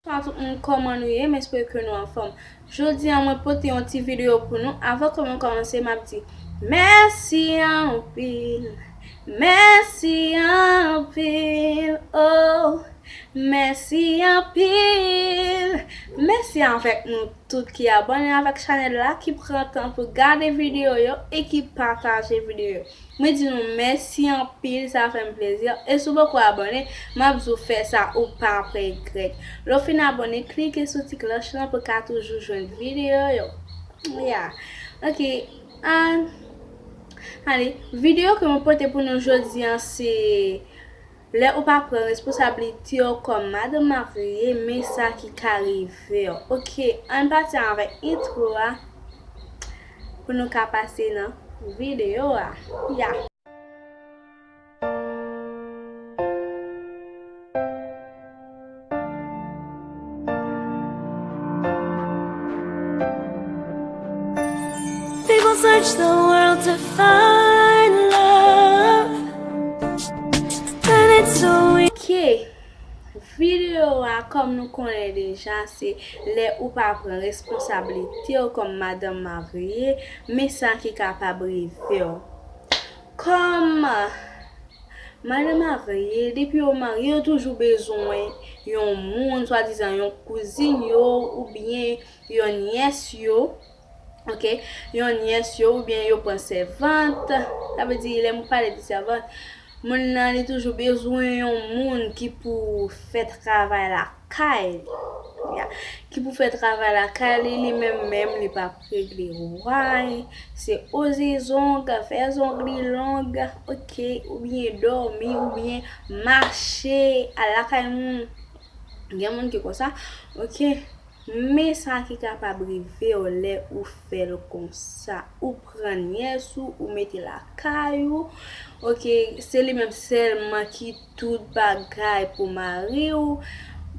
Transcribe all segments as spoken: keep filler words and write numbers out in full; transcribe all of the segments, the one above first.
Bonjou tout moun, kòman nou ye? M espere ke nou anfòm. Jodi a, mwen pote yon ti videyo pou nou. Avan ke mwen kòmanse, m ap di mèsi anpil. Mèsi anpil. Oh, mèsi anpil. Mèsi avèk nou tout ki abòne avèk chanèl la, ki pran tan pou gade videyo yo e ki pataje videyo yo. Mwen di nou mèsi anpil, sa fè m plezi. E si w poko abòne, m ap di w fè sa, ou pa regrèt. Lè w fin abòne, klike sou ti klòch lan pou w ka toujou jwenn videyo yo. Yeah. Ok. Ah, ale, videyo ke mwen pote pou nou jodi a, se lè ou pa pran responsablite w kòm madanm marye, men sa ki ka rive w. Ok, ann pati avèk entwo a pou nou ka pase nan videyo a. Ya. People search the world to find love, but it's so easy. Ok. Videyo a, kòm nou konnen deja, se lè ou pa pran responsablite w kòm madanm marye, men sa ki kapab rive w. Kòm madanm marye, depi yo marye, yo toujou bezwen yon moun, swadizan yon kouzin yo, oubyen yon nyès yo, ok, yon nyès yo, oubyen yo pran sèvant. Sa vle di, lè m pale de sèvant, moun nan, li toujou bezwen yon moun ki pou fè travay lakay li. Ya. Ki pou fè travay lakay li, li menm menm, li p ap regle way. Se oze zong, fè zong li long, ok, oubyen dòmi, oubyen mache, al lakay moun. Gen moun ki konsa, ok. Men sa ki kapab rive w lè ou fè l konsa. Ou pran nyès ou, ou mete lakay ou. Ok, se li menm sèlman ki tout bagay pou mari w.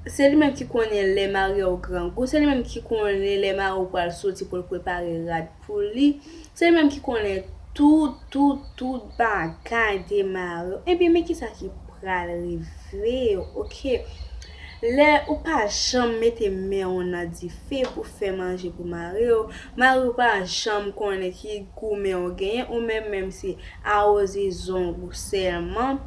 Se li menm ki konnen lè mari w grangou. Se li menm ki konnen lè mari w pral soti pou l prepare rad pou li. Se li menm ki konnen tout, tout, tout bagay de mari w. Ebyen, men kisa ki pral rive w, ok? Lè ou pa janm mete men w nan dife pou fè manje pou mari w, mari w pa janm konnen ki gou men w genyen, ou menm menm se awoze zong ou sèlman.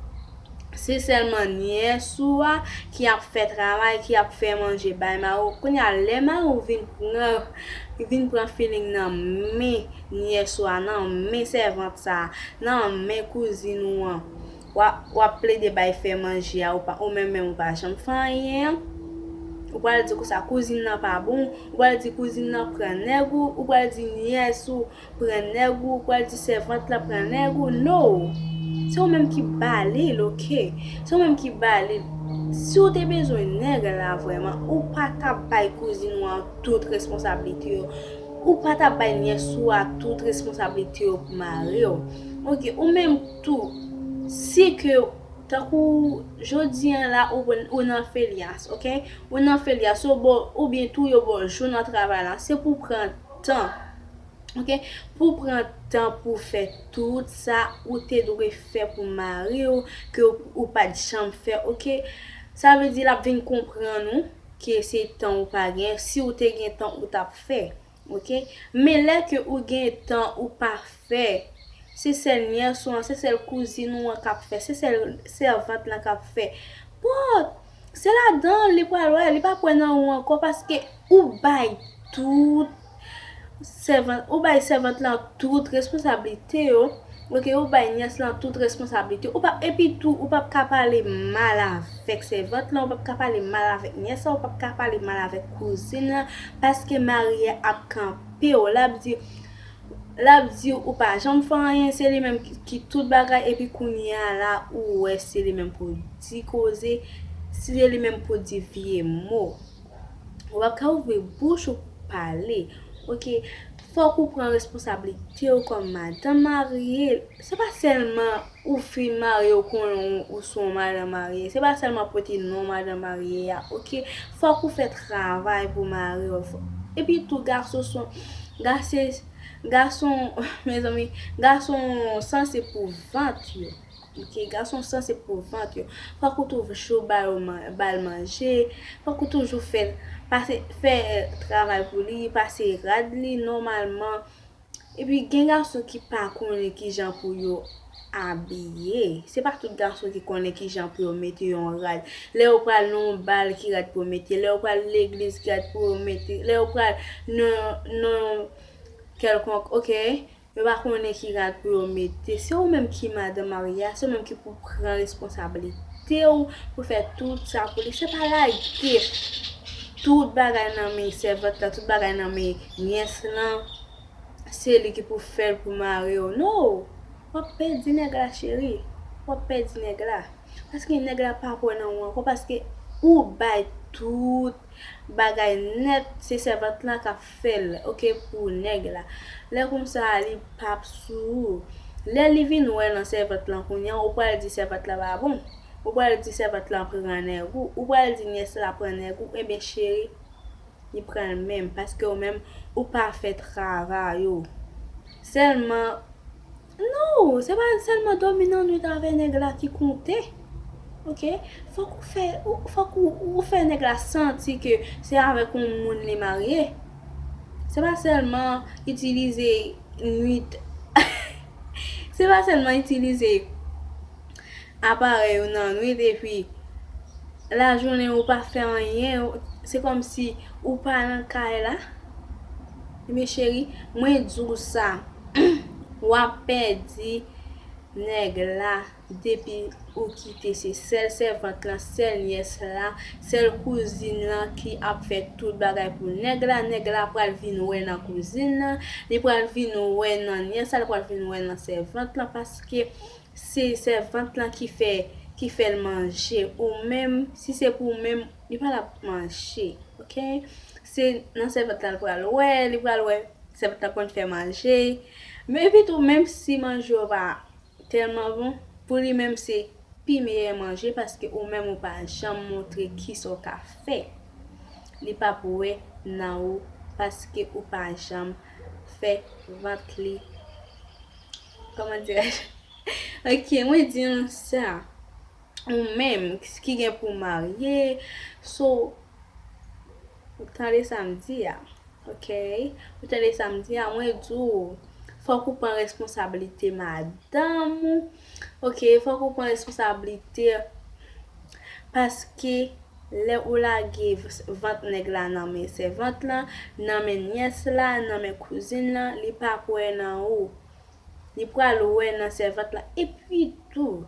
Se sèlman nyès ou a ki ap fè travay, ki ap fè manje bay mari w. Kounye a, lè mari w vin pran, vin pran feeling nan men nyès ou a, nan men sèvant sa a, nan men kouzin ou an, w ap, w ap plede bay fè manje a, ou pa, ou menm menm ou pa janm fè anyen. Ou pral di konsa kouzin nan pa bon, ou pral di kouzin nan pran nèg ou, ou pral di nyès ou pran nèg ou, ou pral di sèvant lan pran nèg ou. No! Se ou menm ki ba li l, ok? Se ou menm ki ba li l. Si w te bezwen nèg la vrèman, ou pa t ap bay kouzin ou an tout responsablite yo. Ou pa t ap bay nyès ou a tout responsablite yo pou mari w. Ok, ou menm tou, si ke, tankou jodi an la, ou, ou nan felyas, ok? Ou nan felyas, yo ba w, oubyen tou yo ba w jou nan travay la, se pou w pran tan, ok? Pou w pran tan pou w fè tout sa ou te dwe fè pou mari w, ke w, ou pa t janm fè, ok? Sa vle di l ap vin konprann ou ke se tan ou pa gen, si w te gen tan ou t ap fè. Ok? Men lè ke ou gen tan ou pa fè, se sèl nyès ou an, se sèl kouzin ou an k ap fè, se sèl sèvant lan k ap fè. Bon, se ladan l li pral wè, li p ap wè nan ou ankò paske ou bay tout sèvant, ou bay sèvant lan tout responsablite yo. Ok, ou bay nyès lan tout responsablite. Ou pa, epi tou, ou p ap ka pale mal avèk sèvant lan, ou p ap ka pale mal avèk nyès lan, ou p ap ka pale mal avèk kouzin lan, paske mari a ap kanpe w. L ap di, l ap di ou pa janm fè anyen, se li menm ki, ki tout bagay, epi kounye a la, ou wè se li menm pou di koze, se li menm pou di vye mo. Ou p ap ka ouvri bouch ou pale. Ok, fòk ou pran responsablite w kòm madanm marye. Se pa sèlman ou fin marye ou konnen ou, ou se yon madanm marye. Se pa sèlman pote non madanm marye a, ok? Fòk ou fè travay pou mari w. Fò-, epi tou, gason se, gase-, gason, mezanmi, gason sanse pou vant yo. Ok, gason sanse pou vant yo. Fòk ou toujou ba yo man- ba l manje. Fòk ou toujou fè pase fè travay pou li, pase rad li nòmalman. Epi gen gason ki pa konnen kijan pou yo abiye. Se pa tout gason ki konnen kijan pou yo mete yon rad. Lè yo pral nan yon bal, ki rad pou yo mete. Lè yo pral legliz, ki rad pou yo mete. Lè yo pral nan nan yon kèlkonk, ok? Yo pa konnen ki rad pou yo mete. Se ou menm ki madanm marye a, se ou menm ki pou pran responsablite w pou fè tout sa pou li. Se pa lage tout bagay nan men sèvant lan, tout bagay nan men nyès lan. Se li ki pou fè l pou mari w. No! W ap pèdi nèg la, cheri. W ap pèdi nèg la. Paske nèg la pa kwè nan ou ankò, paske ou bay tout bagay nèt, se sèvant lan k ap fè l, ok, pou nèg la. Lè konsa, li p ap sou ou. Lè li vin wè nan sèvant lan kounye a, ou pral di sèvant lan pa bon. Ou pral di sèvant lan pran nèg ou. Ou pral di nyès la pran nèg ou. Ebyen, cheri, li pran l menm, paske ou menm, ou pa fè travay ou. Sèlman, no, se pa sèlman dòmi nan nwit avè nèg la ki konte. Ok? Fòk ou fè, ou- fòk ou, ou fè nèg la santi ke se avèk yon moun li marye. Se pa sèlman itilize nwit. Se pa sèlman itilize aparèy ou nan nwit epi lajounen ou pa fè anyen, se kòmsi ou pa nan kay la. Ebyen, cheri, mwen di w sa, w ap pèdi nèg la depi ou kite se sèl sèvant lan, sèl nyès la, sèl kouzin lan ki ap fè tout bagay pou nèg la. Nèg la pral vin wè nan kouzin lan, li pral vin wè nan nyès la, li pral vin wè nan sèvant lan, paske se sèvant lan ki fè ki fè l manje. Ou menm, si se pou ou menm, li pa l ap manje, ok? Se nan sèvant lan l pral wè, li pral wè sèvant lan konn fè manje. Men epi tou, menm si manje yo pa tèlman bon, pou li menm se pi meyè manje, paske ou menm ou pa janm montre kisa w ka fè. Li p ap wè nan ou, paske ou pa janm fè vant li. Comment dirais-je? Ok, mwen di nou sa. Ou menm ki gen pou marye, so, ou tande sa m di a, ok? Ou tande sa m di a, mwen di w, fòk ou pran responsablite madanm ou, ok? Fòk ou pran responsablite, paske lè ou lage vant nèg la nan men sèvant lan, nan men nyès la, nan men kouzin lan, li pa kwè nan ou. Li pral wè nan sèvant lan. Epi tou,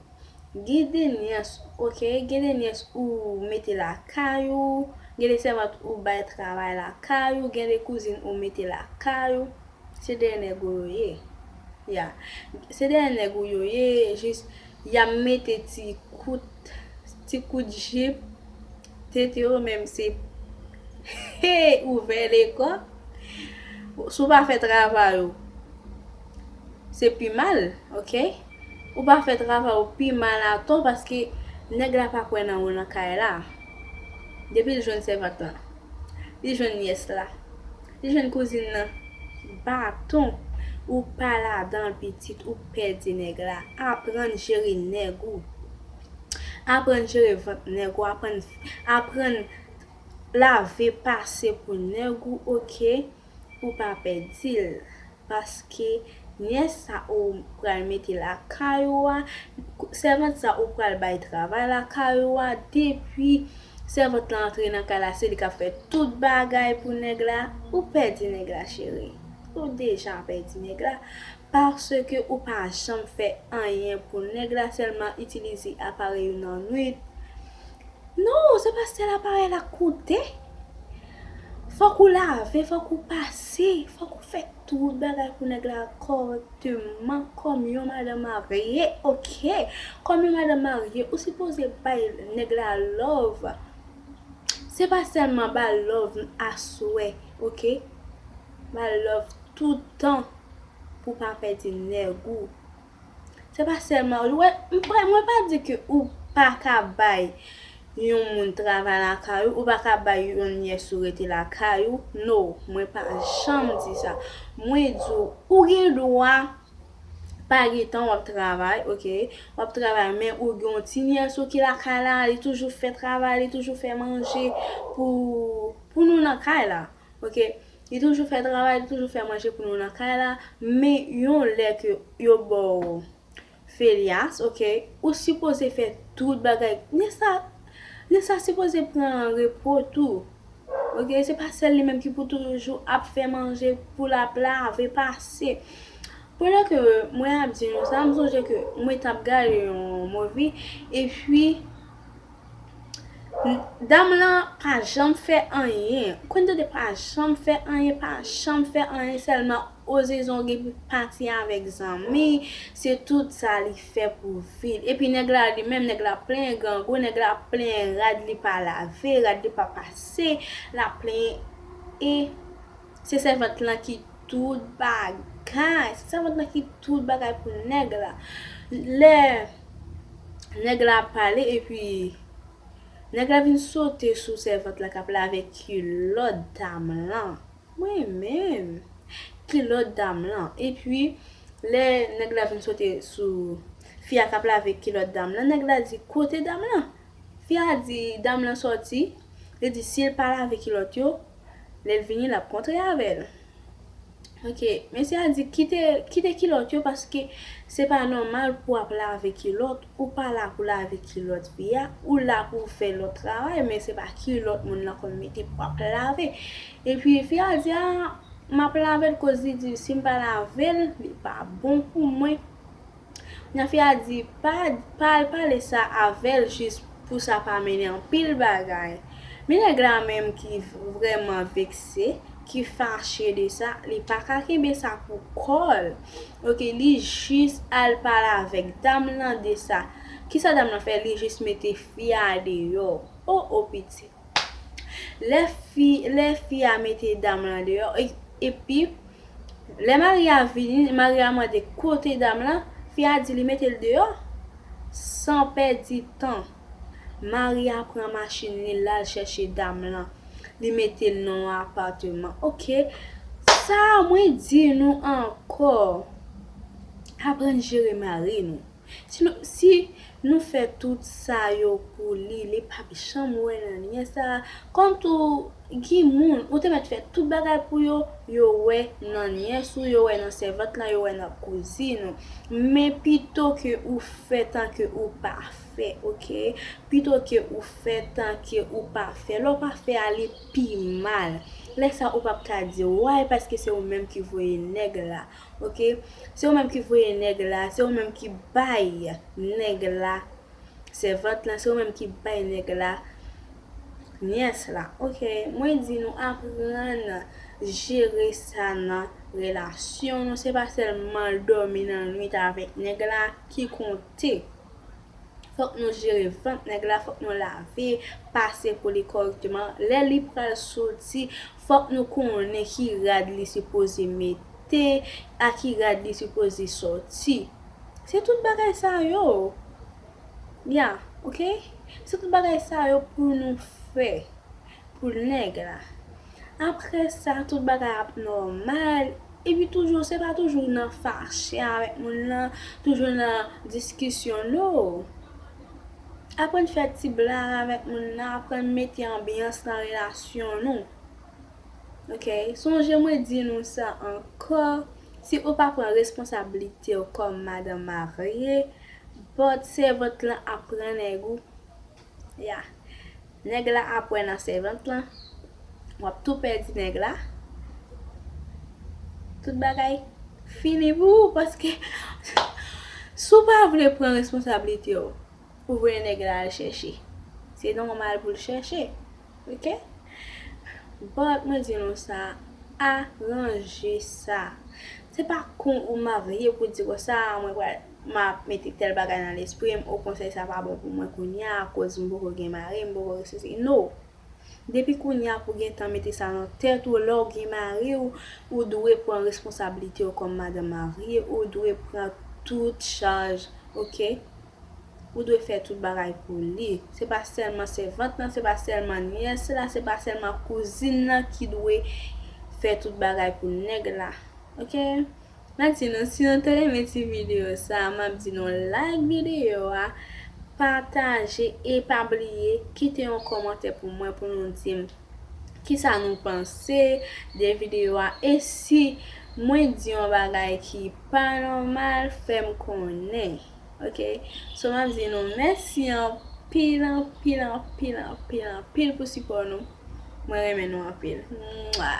gen de nyès, ok, gen de nyès ou mete lakay ou, gen de sèvant ou bay travay lakay ou, gen de kouzin ou mete lakay ou. Se de nèg ou yo ye. Ya. Se de nèg ou yo ye, jis y ap mete ti kout, ti kout jip, tete yo menm se, hey, ouvè lekò. Si w pa fè travay ou, se pi mal, ok? Ou pa fè travay ou pi mal atò, paske nèg la pa kwè nan ou nan kay la. Depi l jwenn sèvant lan, li jwenn nyès la, li jwenn kouzin nan, baton, ou pa ladan l pitit, ou pèdi nèg la. Aprann jere nèg ou. Aprann jere vant nèg ou, aprann, aprann lave pase pou nèg ou, ok? Pou pa pèdi l. Paske nyès sa ou pral mete lakay ou a, sèvant sa ou pral bay travay lakay ou a, depi sèvant la antre nan kay la, se li k ap fè tout bagay pou nèg la, ou pèdi nèg la, cheri. Ou deja pèdi nèg la, paske ou pa janm fè anyen pou nèg la, sèlman itilize aparèy ou nan nwit. Non, se pa sèl aparèy la k konte. Fòk ou lave, fòk ou pase, fòk ou fè tout bagay pou nèg la kòrèkteman kòm yon madanm marye, ok? Kòm yon madanm marye, ou sipoze bay nèg la love. Se pa sèlman ba l love aswè, ok? Ba l love toutan pou pa pèdi nèg ou. Se pa sèlman, ou wè, m pa, mwen pa di ke ou pa ka bay yon moun travay lakay ou, ou pa ka bay yon nyès ou rete lakay ou. No, mwen pa janm di sa. Mwen di w, ou gen dwa Pa gen tan w ap travay, oke, w ap travay, men ou gen yon ti nyès ou ki lakay la, li toujou fè travay, li toujou fè manje pou, pou nou nan kay la, oke. Li toujou fè travay, li toujou fè manje pou nou nan kay la, men yon lè ke yo ba w Felias, oke, ou sipoze fè tout bagay. Nyès sa, nyès sa sipoze pran repo tou. Oke, se pa sèl li menm ki pou toujou ap fè manje, pou l ap lave, pase. Pandan ke mwen ap di nou sa, m sonje ke mwen t ap gade yon movie, epi dam lan pa janm fè anyen. Kwenn tande pa janm fè anyen, pa janm fè anyen, sèlman oze zongi, pati avèk zanmi, se tout sa li fè pou vi l. Epi nèg la li menm, nèg la plen grangou, nèg la plen rad li pa lave, rad li pa pase, l ap plenyen. E se sèvant lan ki tout bagay, se sèvant lan ki tout bagay pou nèg la. Lè nèg la ap pale, epi nèg la vin sote sou sèvant lan k ap lave kilòt dam lan. Mwen menm, kilòt dam lan. Epi, lè nèg la vin sote sou fi a k ap lave kilòt dam lan, nèg la di, "Kote dam lan?" Fi a di, "Dam lan sòti." Li di, si l pa lave kilòt yo, lè l vini, l ap kontre avè l. Oke, mesye a di, "Kite, kite kilòt yo, paske se pa nòmal pou w ap lave kilòt. Ou pa la pou lave kilòt fi a, ou la pou w fè lòt travay, men se pa kilòt moun nan konn mete pou w ap lave." Epi fi a di, "A, m ap lave l," koz li di, "Si m pa lave l, li pa bon pou mwen." Nan fi a di, "Pa, pa al pale sa avè l jis pou sa pa mennen anpil bagay." Men nèg la menm ki vrèman vekse, ki fache de sa, li pa ka kenbe sa pou kò l. Oke, li jis al pale avèk dam lan de sa. Kisa dam lan fè? Li jis mete fi a deyò. O, o, pitit. Lè fi, lè fi a mete dam lan deyò, e, epi, lè mari a vini, mari a mande kote dam lan, fi a di li mete l deyò. San pèdi tan, mari a pran machin li, l al chèche dam lan. Li mete l nan yon apatman. Oke, sa mwen di nou ankò, aprann jere mari nou. Si nou, si nou fè tout sa yo pou li, li p ap janm wè nan nyès sa. Kòm tou, gen moun, ou te mèt fè tout bagay pou yo, yo wè nan nyès ou, yo wè nan sèvant lan, yo wè nan kouzin ou. Men pito ke ou fè tanke ou pa fè, oke? Pito ke ou fè tanke ou pa fè. Lè w pa fè a, li pi mal. Lè sa, ou p ap ka di, "Why?" Paske se ou menm ki voye nèg la. Oke? Se ou menm ki voye nèg la, se ou menm ki bay nèg la sèvant lan, se ou menm ki bay nèg la nyès la. Oke? Mwen di nou aprann jere sa nan relasyon nou. Se pa sèlman dòmi nan nwit avèk nèg la ki konte. Fòk nou jere vant nèg la, fòk nou lave, pase pou li kòrèkteman. Lè li pral soti, fòk nou konnen ki rad li sipoze mete, a ki rad li sipoze sòti. Se tout bagay sa yo. Ya, oke? Se tout bagay sa yo pou nou fè pou nèg la. Apre sa, tout bagay ap nòmal. Epi toujou, se pa toujou nan fache avèk moun nan, toujou nan diskisyon, no. Aprann fè ti blag avèk moun nan, aprann mete anbyans nan relasyon nou. Oke? Sonje mwen di nou sa ankò, si ou pa pran responsablite w kòm madanm marye, bòt sèvant lan ap pran nèg ou. Ya. Nèg la ap wè nan sèvant lan. W ap tou pèdi nèg la. Tout bagay fini pou ou, paske si w pa vle pran responsablite w, ou voye nèg la al chèche. Se nòmal pou l chèche. Oke? But mwen di nou sa, aranje sa. Se pa kon ou marye pou di konsa, mwen pral, m ap mete tèl bagay nan lespri m, o konsèy sa pa bon pou mwen kounye a, akoz m poko gen mari, m poko gen sesi. No. Depi kounye a pou gentan mete sa nan tèt ou, lè w gen mari w, ou dwe pran responsablite w kòm madanm marye, ou dwe pran tout chaj, oke? Ou dwe fè tout bagay pou li. Se pa sèlman sèvant lan, se pa sèlman nyès la, se pa sèlman kouzin nan ki dwe fè tout bagay pou nèg la. Oke? Mwen di nou, si nou te renmen ti videyo sa, m ap di nou like videyo a, pataje e pa bliye kite yon kòmantè pou mwen pou nou di m kisa nou panse de videyo a. E si mwen di yon bagay ki pa nòmal, fè m konnen. Ok? So, m ap di nou mèsi anpil, anpil, anpil, anpil, anpil pou sipò nou. Mwen renmen nou anpil. Mwa!